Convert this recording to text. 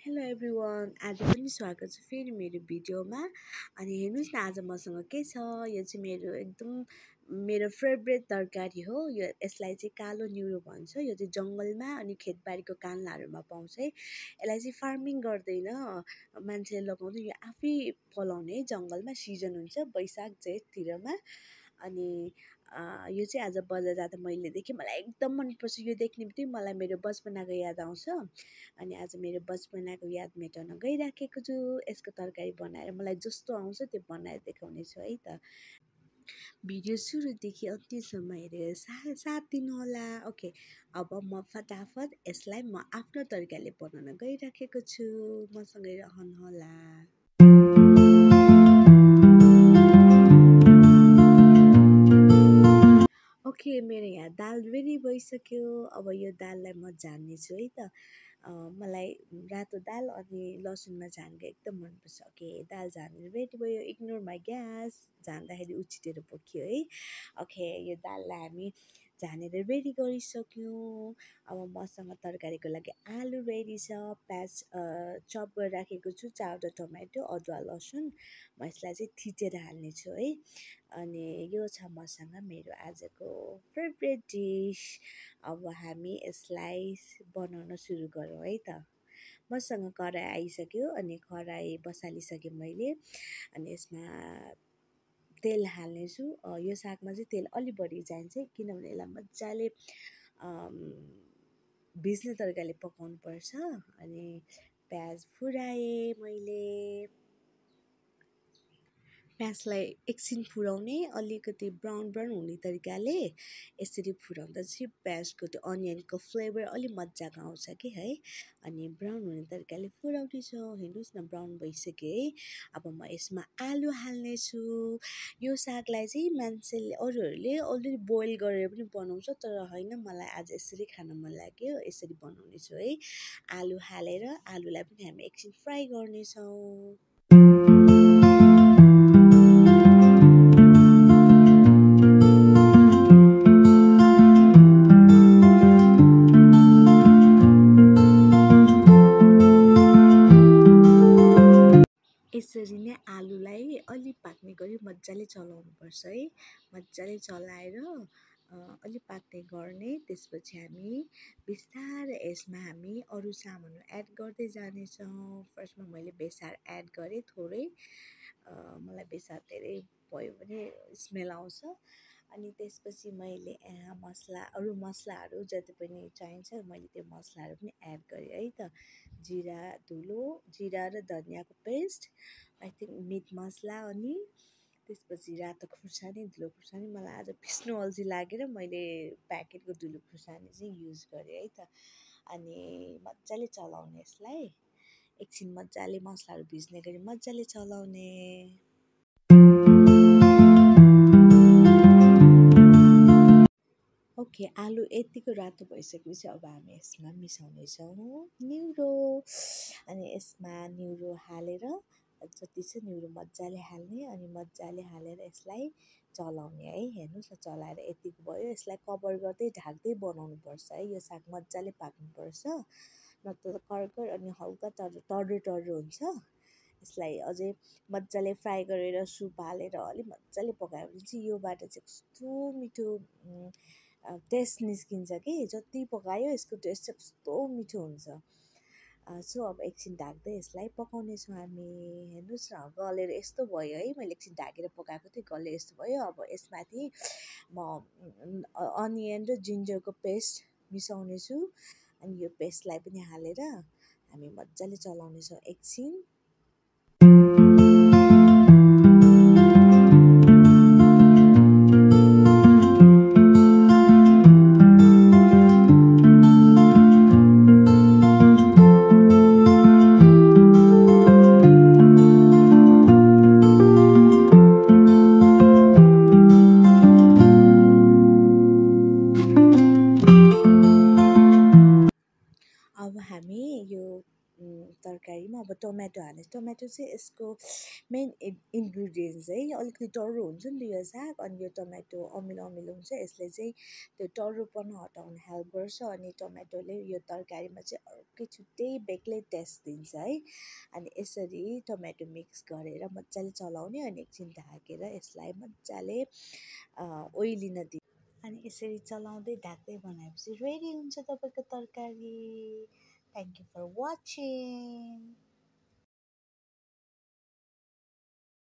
Hello everyone, आज पनि स्वागत छ फेरि मेरो भिडियोमा। अनि हेर्नुहोस् न, आज मसँग के छ। यो चाहिँ मेरो फेभरेट तरकारी हो। यसलाई चाहिँ कालो न्युरो भन्छ। यो चाहिँ जङ्गलमा अनि खेतबारीको कान्लाहरूमा पाउँछ है। यसलाई चाहिँ फार्मिङ गर्दैन मान्छेले लगाउँदैन, यो आफै फलाउने जङ्गलमा सिजन हुन्छ वैशाख जेठतिरमा। अनि यो चाहिँ आज बजार जाँदा मैले देखेँ, मलाई एकदम मनपर्छ। यो देख्ने बित्तिकै मलाई मेरो बचपनाको याद आउँछ। अनि आज मेरो बचपनाको याद मेटाउन गइराखेको छु। यसको तरकारी बनाएर मलाई जस्तो आउँछ त्यो बनाएर देखाउने छु है त। भिडियो सुरुदेखि अन्त्यसम्म हेरेर साथ दिनुहोला। ओके, अब म फटाफट यसलाई म आफ्नो तरिकाले बनाउन गइराखेको छु। मसँगै रहनुहोला। ओके, मेरो यहाँ दाल रेडी भइसक्यो। अब यो दाललाई म झान्नेछु है त। मलाई रातो दाल अनि लसुनमा झानेको एकदम मनपर्छ। ओके, दाल झानेर रेडी भयो। इग्नोर माई ग्यास, झान्दाखेरि उछिटेर पोख्यो है। ओके, यो दाललाई हामी झानेर रेडी गरिसक्यौँ। अब मसँग तरकारीको लागि आलु रेडी छ, प्याज चप गरेर राखेको छु, 4वटा टमाटो, अदुवा, लसुन। म यसलाई चाहिँ थिचेर हाल्नेछु है। अनि यो छ मसँग मेरो आजको फेभरेट डिस। अब हामी यसलाई बनाउन सुरु गरौँ है त। मसँग कराई आइसक्यो अनि कराई बसालिसकेँ मैले। अनि यसमा तेल हाल्नेछु। यो सागमा चाहिँ तेल अलि बढी चाहिन्छ किनभने यसलाई मजाले भिज्ने तरिकाले पकाउनु पर्छ। अनि प्याज फुराएँ मैले। प्याजलाई एकछिन फुराउने, अलिकति ब्राउन हुने तरिकाले यसरी फुराउँदा चाहिँ प्याजको त्यो अनियनको फ्लेभर अलि मजाको आउँछ कि है। अनि ब्राउन हुने तरिकाले फुराउँदैछौँ। हेर्नुहोस् न, ब्राउन भइसक्यो है। अब म यसमा आलु हाल्नेछु। यो सागलाई चाहिँ अरूहरूले अलरेडी बोइल गरेर पनि बनाउँछ, तर होइन, मलाई आज यसरी खान मन लाग्यो, यसरी बनाउनेछु है। आलु हालेर आलुलाई पनि हामी एकछिन फ्राई गर्नेछौँ। यसरी नै आलुलाई अलि पाक्ने गरी मजाले चलाउनुपर्छ है। मजाले चलाएर अलि पाक्ने गर्ने। त्यसपछि हामी बिस्तारै यसमा हामी अरू सामानहरू एड गर्दै जानेछौँ। फर्स्टमा मैले बेसार एड गरेँ थोरै। मलाई बेसार धेरै भयो भने स्मेल आउँछ। अनि त्यसपछि मैले अरू मसलाहरू जति पनि चाहिन्छ मैले त्यो मसलाहरू पनि एड गरेँ है त। जिरा र धनियाँको पेस्ट, आई थिङ्क मिट मसला, अनि त्यसपछि रातो खुर्सानी, धुलो खुर्सानी। मलाई आज पिस्नु अल्छी लागेर मैले प्याकेटको धुलो खुर्सानी चाहिँ युज गरेँ है त। अनि मजाले चलाउने यसलाई एकछिन, मजाले मसलाहरू भिज्ने गरी मजाले चलाउने। ओके, आलु यतिको रातो भइसकेपछि अब हामी यसमा मिसाउनेछौँ न्युरो। अनि यसमा न्युरो हालेर जति छ न्युरो मजाले हाल्ने अनि मजाले हालेर यसलाई चलाउने है। हेर्नुहोस् न, चलाएर यतिको भयो। यसलाई कभर गर्दै ढाक्दै बनाउनु पर्छ है। यो साग मजाले पाक्नुपर्छ, नत्र कर्कर अनि हल्का टर्रो हुन्छ। यसलाई अझै मजाले फ्राई गरेर सुप हालेर अलिक मजाले पकायो भने चाहिँ योबाट चाहिँ कस्तो मिठो टेस्ट निस्किन्छ कि जति पकायो यसको टेस्ट चाहिँ कस्तो मिठो हुन्छ। सो अब एकछिन ढाक्दै यसलाई पकाउनेछौँ हामी। हेर्नुहोस् न, गलेर यस्तो भयो है। मैले एकछिन ढाकेर पकाएको थिएँ, गलेर यस्तो भयो। अब यसमाथि म अनियन र जिन्जरको पेस्ट मिसाउने छु। अनि यो पेस्टलाई पनि हालेर हामी मजाले चलाउनेछौँ एकछिन। अब हामी यो तरकारीमा अब टोमेटो हाल्ने टोमेटो चाहिँ यसको मेन इन्ग्रिडियन्ट्स है अलिकति टर्रो हुन्छ नि त यो साग अनि यो टोमेटो अमिलो अमिलो हुन्छ यसले चाहिँ त्यो टर्रोपन हटाउन हेल्प गर्छ अनि टोमेटोले यो तरकारीमा चाहिँ अर्कै छुट्टै बेग्लै टेस्ट दिन्छ है अनि यसरी टोमेटो मिक्स गरेर मजाले चलाउने अनि एकछिन ढाकेर यसलाई मजाले ओइलिन दिने अनि यसरी चलाउँदै ढाक्दै बनाएपछि रेडी हुन्छ तपाईँको तरकारी थ्याङ्क यू फर वाचिङ